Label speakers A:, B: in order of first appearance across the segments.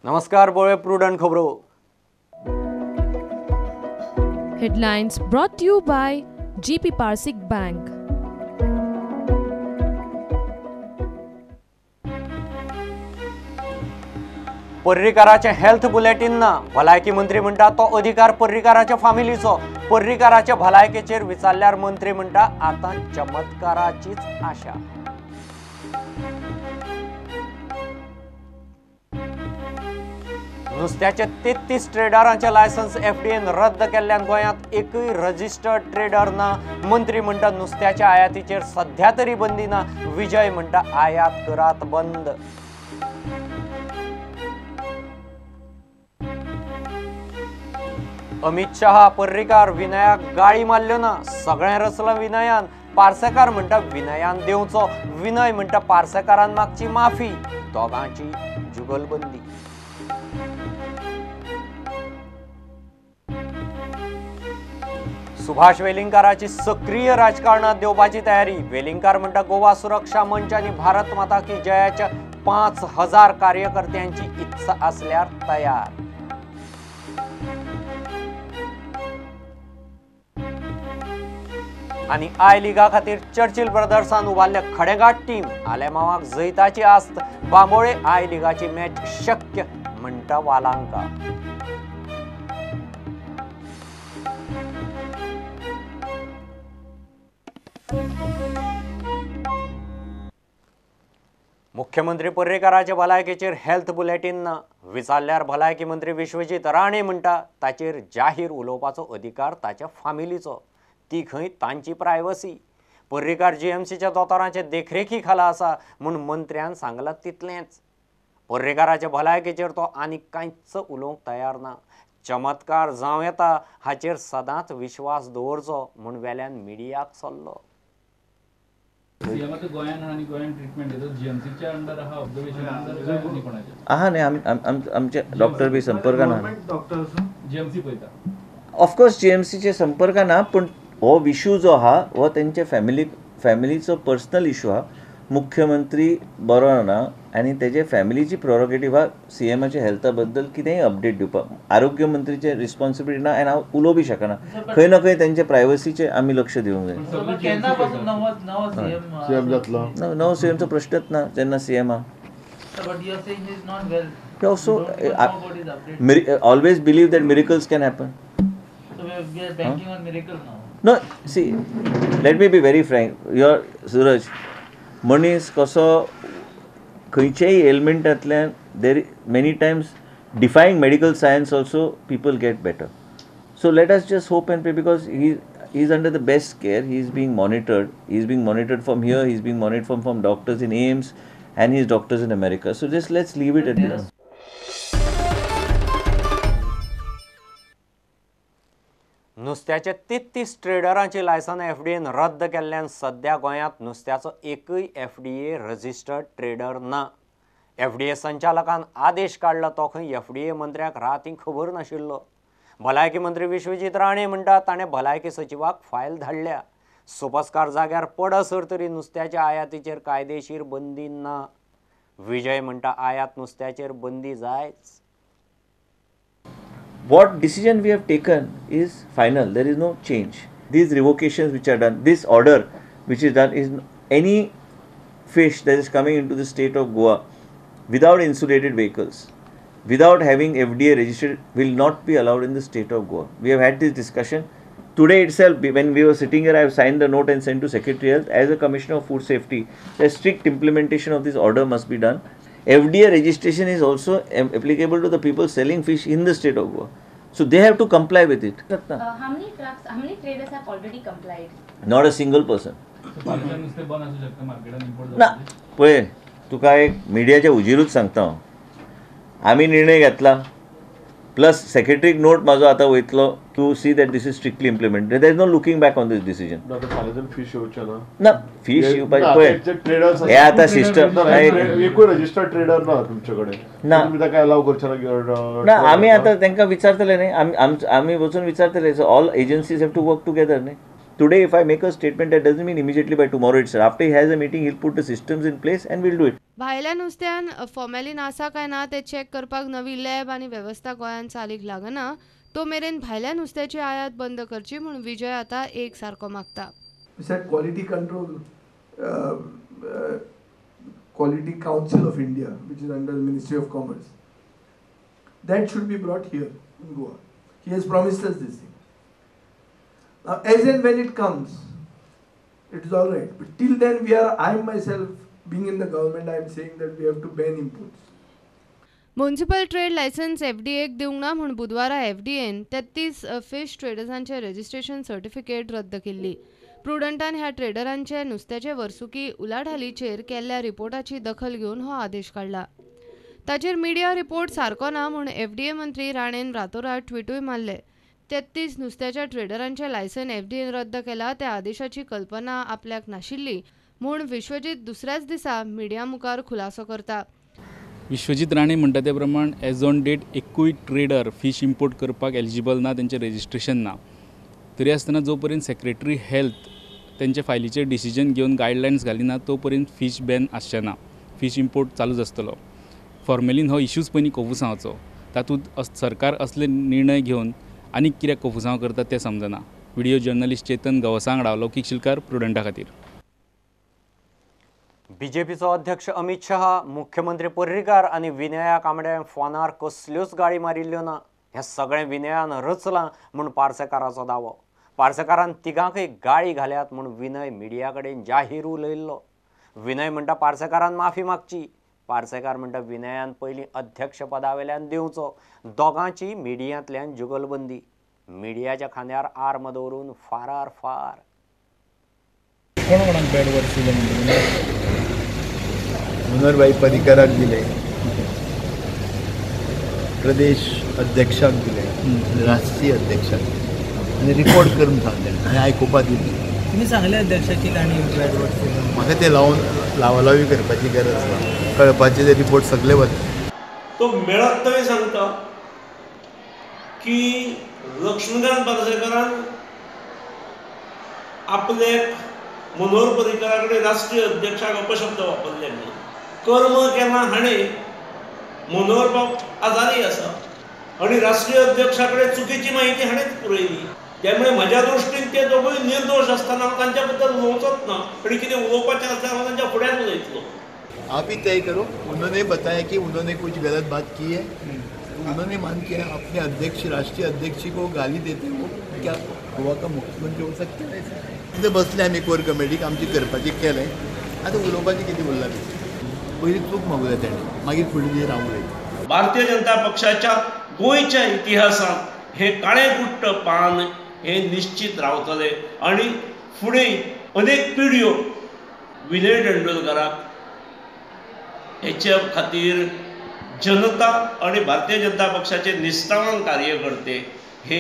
A: नमस्कार, बोळे प्रुडंट खबरो.
B: Headlines brought to you by GP Parsik Bank.
A: पर्रीकाराचे health bulletin ना. भलायकी मंत्री म्हणटा तो अधिकार पर्रीकाराच्या फामिलीचो. पर्रीकाराच्या भलायकेचेर विचारल्यार मंत्री म्हणटा आतां चमत्काराचीच आशा. नुस्त्याचे 33 ट्रेडरांचे लायसन्स एफडीएन रद्द केल्ल्यान गोंयांत एकूय रजिस्टर्ड ट्रेडर ना. मंत्री म्हणटा नुस्त्याच्या आयातीचेर सध्या तरी बंदी ना. विजय म्हणटा आयात करात बंद. अमित शहा पर्रीकार विनयाक गाळी मारल्यो ना. सगळें रचलां विनयान. पार्सेकार म्हणटा विनयान देंवचो. विनय म्हणटा पार्सेकारान मागची माफी. दोगांची जुगलबंदी. सुभाष वेलिंगकाराची सक्रीय राजकारणात देवपाची तयारी. वेलिंगकार म्हणटा गोवा सुरक्षा मंच आनी भारत माता की जयाच्या 5000 कार्यकर्त्यांची इत्सा आसल्यार तयार. आनी I लिगा खातीर चर्चिल ब्रदर्सान उबारल्या खडेगांठ टीम. आलेमावाक जैताची आस्त. बांबोळे I लिगाची मॅच शक्य म्हणटा वालांका. मुख्यमंत्री पर्रीकाराचे भलायकेचेर हेल्थ बुलेटीन ना. विचारल्यार भलायकी मंत्री विश्वजीत राणे म्हणटा ताचेर जाहीर उलोवपाचो अधिकार ताच्या फामिलीचो. ती खंय तांची प्रायवसी. पर्रीकार जीएमसीच्या दोतोरांचे देखरेखी खाला आसा म्हूण मंत्र्यान सांगलां तितलेंच. पर्रीकाराचे भलायकेचेर तो आनी कांयच उलोवंक तयार ना. चमत्कार जावं येता हाचेर सदांच विश्वास दवरचो म्हूण वेल्यान मिडियाक सल्लो.
C: आहा न्ही, आमचे डॉक्टर बी संपर्कान आहा. ऑफकोर्स जीएमसीच्या संपर्कान आहा, पूण हो इशू जो आहा हो तेंच्या फॅमिलीचो पर्सनल इशू आहा. मुख्यमंत्री बरो ना आनी तेजे फॅमिलीची प्रोरोगेटीव आहा सीएमाच्या हेल्था बद्दल कितेंय अपडेट दिवपाक. आरोग्य मंत्रीचे रिस्पॉन्सिबिलिटी ना आनी हांव उलोवं बी शकना. खंय ना खंय तेंचे प्रायवसीचे आमी लक्ष दिवंक जाय. नवो सीएमचो प्रश्नच ना जेन्ना सीएम आहा. Also always believe that miracles can happen. No, see, let me be very frank. Your Suraj, मनीस कसो खंयच्याय एलिमेंटांतल्यान there many times defying medical science also people get better. So let us just hope and pray because he is under the best care. He is being monitored. He is being monitored from here. He is being monitored from doctors in AIIMS and his doctors in America. So just let's leave it at this.
A: नुस्त्याचे 33 ट्रेडरांची licence FDN रद्द केल्ल्यान सध्या गोंयांत नुस्त्याचो एकूय FDA registered trader ना. FDA संचालकान आदेश काडला तो खंय एफडीए मंत्र्याक राती खबर नाशिल्लो. भलायकी मंत्री विश्वजीत राणे म्हणटा ताणें भलायकी सचिवाक फायल धाडल्या. सोपस्कार जाग्यार पडसर तरी नुस्त्याच्या आयातीचेर कायदेशीर बंदी ना. विजय म्हणटा आयात नुस्त्याचेर बंदी जायच.
C: What decision we have taken is final. There is no change. These revocations which are done, this order which is done is any fish that is coming into the state of Goa without insulated vehicles, without having FDA registered, will not be allowed in the state of Goa. We have had this discussion. Today itself, when we were sitting here, I have signed the note and sent to Secretary Health. As a Commissioner of Food Safety, a strict implementation of this order must be done. FDA registration is also applicable to the people selling fish in the state of Goa. So they have to comply with it.
D: How many trucks, how many traders have already complied?
C: Not a single person. ना, पळय तुका एक मिडियाच्या उजीरूच सांगता हांव. आमी निर्णय घेतला, प्लस सेक्रेटरीक नोट म्हाजो आतां वयतलो to see that this is strictly implemented. There is no looking back on this decision.
E: Fish येवचें ना,
C: ना फीश येवपाचें पळय हे आतां सिस्टम
E: एकूय रजिस्टर्ड ट्रेडर ना तुमचे कडेन
C: ना,
E: तुमी ताका अलाव करचे ना.
C: ना, आमी आतां तांकां विचारतले न्ही, आमी वचून विचारतले. So all agencies have to work together न्ही. Today if I make a statement, that doesn't mean immediately by tomorrow itself. After he has a meeting, he'll put the systems in place and we'll do it.
F: भायल्या नुस्त्यान formalin आसा काय ना ते check करपाक नवी lab आनी वेवस्था गोंयांत चालीक लागना तो मेरेन भायल्या नुस्त्याची आयात बंद करची म्हूण विजय आता एक सारको मागता.
G: Quality control Quality Council of India, which is under the Ministry of Commerce, that should be brought here in Goa. He has promised us this thing. Now, as and when it comes, it is all right. But till then, we are, I myself, being in the government, I am saying that we have to ban imports.
F: Municipal trade licence एफडीएक दिवंक ना म्हूण बुधवारा FDN 33 fish ट्रेडर्सांचे registration certificate रद्द केल्ली. प्रुडंटान ह्या ट्रेडरांचे नुस्त्याचे वर्सुकी उलाढालीचेर केल्ल्या रिपोर्टाची दखल घेवन हो आदेश काडला. ताचेर मिडिया रिपोर्ट सारको ना म्हूण एफडीए मंत्री राणेन रातोरात ट्विटूय मारले. 33 नुस्त्याच्या ट्रेडरांचे लायसन एफडीएन रद्द केला त्या आदेशाची कल्पना आपल्याक नाशिल्ली म्हूण विश्वजीत दुसऱ्याच दिसा मिडिया मुखार खुलासो करता.
H: विश्वजीत राणे म्हणटा ते प्रमाण एज ऑन डेट एकूय ट्रेडर फिश इम्पोर्ट करपाक एलिजिबल ना, तेंचें रजिस्ट्रेशन ना. तरी आसतना जो पर्यंत सेक्रेटरी हेल्थ तेंचे फायलीचेर डिसिजन घेवन गायडलायन्स घालिना तो पर्यंत फिश बॅन आसचें ना, फिश इम्पोर्ट चालूच आसतलो. फॉर्मेलीन हो इश्यूच पयलीं कोफुसांवाचो, तातूंत सरकार असले निर्णय घेवन आनीक कित्याक कोफुसांव करता तें समजना. व्हिडियो जर्नलिस्ट चेतन गवसा वांगडा लौकीक शिलकार, प्रुडंटा खातीर.
A: बीजेपीचो अध्यक्ष अमित शहा, मुख्यमंत्री पर्रीकार आनी विनया कांबड्यान फोनार कसल्योच गाळी मारिल्ल्यो ना. हें सगळें विनयान रचलां म्हूण पार्सेकाराचो दावो. पार्सेकारान तिगांकय गाळी घाल्यात म्हूण विनय मिडिया कडेन जाहीर उलयल्लो. विनय म्हणटा पार्सेकारान माफी मागची. पार्सेकार म्हणटा विनयान पयलीं अध्यक्षपदा वेल्यान दिवचो. दोगांची मिडियांतल्यान जुगलबंदी. मिडियाच्या खांद्यार आर्म दवरून फारार फार.
I: कोण कोणाक बॅड वर्ड्स दिले म्हणटा? मनोहरभाई पर्रीकराक दिले, प्रदेश अध्यक्षाक दिले, राष्ट्रीय अध्यक्षाक दिले आनी रिकॉर्ड करून सांगले आनी आयकुपा दिली.
J: तुमी सांगले अध्यक्षाची तांणी बॅड वर्ड्स दिले.
I: म्हाका ते लावन लावालावी करपाची गरज ना, कळपाचे ते रिपोर्ट सगळे वता.
K: तो मेळत थंय सांगता की लक्ष्मीकांत पार्सेकारान आपले मनोहर पर्रीकरा कडेन राष्ट्रीय अध्यक्षाक अपशब्द वापरले म्हणून. कर्म केलां हाणें, मनोहर बाब आजारी आसा आनी राष्ट्रीय अध्यक्षा कडेन चुकीची म्हायती हाणेंच पुरयली. त्यामुळे म्हज्या दृश्टीन ते दोगूय निर्दोश आसतना हांव तांच्या बद्दल उलोवचोच ना आनी कितें उलोवपाचें आसल्यार हांव तांच्या फुड्यान उलयतलो.
I: आप ही तय करो. उन्होंने बताया कि उन्होंने कुछ गलत बात की है, उन्होंने मान किया अपने अध्यक्ष राष्ट्रीय अध्यक्ष को गाली देते हो, क्या गोवा का मुख्यमंत्री हो सकते हैं? कितें बसले आमी कोर कमिटीक आमची करपाचें केलें, आतां उलोवपाचें कितें उरलां? पयलीं चूक मागूया तेणें, मागीर फुडें हांव उलयतां.
K: भारतीय जनता पक्षाच्या गोंयच्या इतिहासांत हें काळें गुट्ट पान हें निश्चित रावतलें आनी फुडें अनेक पिढयो विनय तेंडुलकाराक हेच्या खातीर जनता आनी भारतीय जनता पक्षाचे निश्ठावान कार्यकर्ते हे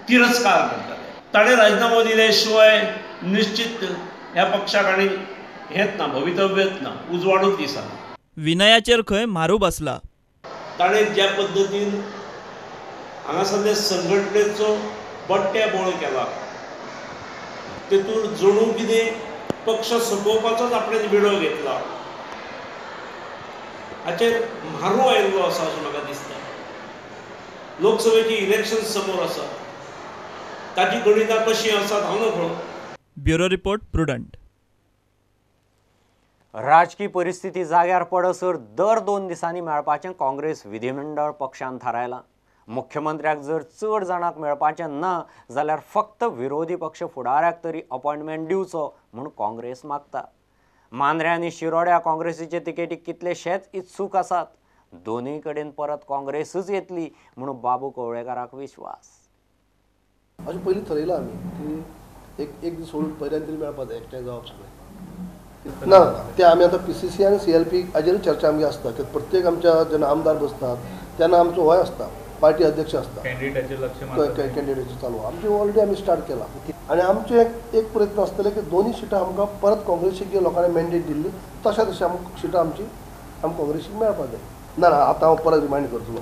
K: तिरस्कार करताले. ताणें राजीनामो दिले शिवाय निश्चित ह्या पक्षाक आनी हेंच ना, भवितव्यच ना, उजवाडूच दिसना.
J: विनयाचेर खंय मारू बसला.
K: ताणें ज्या पद्दतीन हांगासरले संघटनेचो बट्ट्या बोळ केला तेतून जणू कितें पक्ष सोंपोवपाचोच आपणें विडो घेतला हाचेर म्हारू आयिल्लो आसा अशें म्हाका दिसता. लोकसभेची इलेक्शन समोर आसा, ताची गणितां कशीं आसात हांव नकळो.
J: Bureau report, Prudent.
A: राजकी परिस्थिती जाग्यार पडसर दर 2 दिसांनी मेळपाचें काँग्रेस विधिमंडळ पक्षान थारायलां. मुख्यमंत्र्याक जर चड जाणांक मेळपाचें ना जाल्यार फक्त विरोधी पक्ष फुडाऱ्याक तरी अपॉयंटमेंट दिवचो म्हूण काँग्रेस मागता. मांद्रे आनी शिरोड्या काँग्रेसीचे तिकेटी कितलेशेच इत्सूक आसात. दोनूय कडेन परत काँग्रेसूच येतली म्हूण बाबू कवळेकाराक विश्वास.
L: अशें पयलीं थरयलां आमी की एक एक दीस सोडून पयल्यान तरी मेळपा जाय एकठांय जावप सगळें. ना ते आमी आतां PCC आनी CLP हाजेरूय चर्चा आमची आसता की प्रत्येक आमच्या जेन्ना आमदार बसतात तेन्ना आमचो होय आसता पार्टी अध्यक्ष आसता कॅन्डिडेटाचें चालू आमचें ऑलरेडी आमी स्टार्ट केलां आनी आमचें एक प्रयत्न आसतले की दोनूय सिटां आमकां परत काँग्रेसीक जे लोकांनी मॅन्डेट दिल्ली तशा तशें आमकां सिटां आमची आमकां काँग्रेसीक मेळपाक जाय. ना ना आतां हांव परत रिमायंड करतलो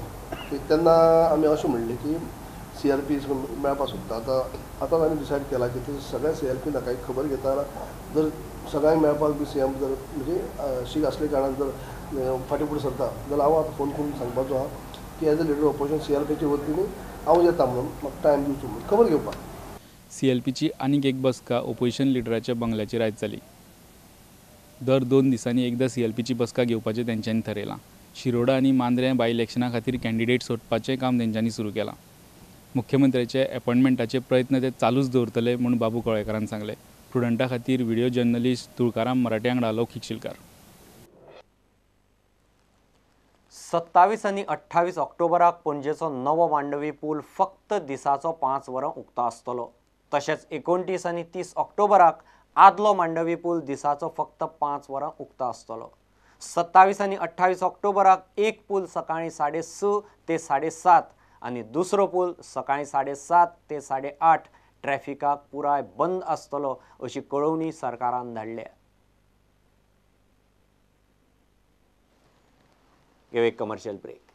L: की तेन्ना आमी अशें म्हणलें की सी एल पी मेळपाक सोदता. आतां आतांच आमी डिसायड केला की ते सगळ्या सी एल पी नाका एक खबर घेता जर सगळ्यांक मेळपाक बी सी एम जर म्हणजे शीक आसले कारणान जर फाटीं फुडें सरता जाल्यार हांव आतां फोन करून सांगपाचो आहा की as a leader opposition C L पीचे वतीन हांव येता म्हणून म्हाका टायम दिवचो म्हणून खबर घेवपाक.
H: सी एल पीची आनीक एक बसका ओपोजिशन लिडराच्या बंगल्याचेर आयज जाली. दर 2 दिसांनी एकदां सी एल पीची बसका घेवपाचें तेंच्यांनी थरयलां. शिरोडा आनी मांद्रें बाय इलेक्शना खातीर कॅन्डिडेट सोदपाचें काम तेंच्यांनी सुरू केलां. मुख्यमंत्र्याचे अपॉयंटमेंटाचे प्रयत्न ते चालूच दवरतले म्हूण बाबू कळेकारान सांगलें. प्रुडंटा खातीर व्हिडिओ जर्नलिस्ट तुळकाराम मराठे वांगडा लौकीक शिलकार.
A: 27 आनी 28 ऑक्टोबराक पणजेचो नवो मांडवी पूल फक्त दिसाचो 5 वरां उक्तो आसतलो. तशेंच 29 आनी 30 ऑक्टोबराक आदलो मांडवी पूल दिसाचो फक्त 5 वरां उक्तो आसतलो. 27 आनी 28 ऑक्टोबराक एक पूल सकाळीं 6:30 ते 7:30 आनी दुसरो पूल सकाळीं 7:30 ते 8:30 ट्रॅफिकाक पुराय बंद आसतलो अशी कळोवणी सरकारान धाडल्या. घेवया एक कमर्शियल ब्रेक.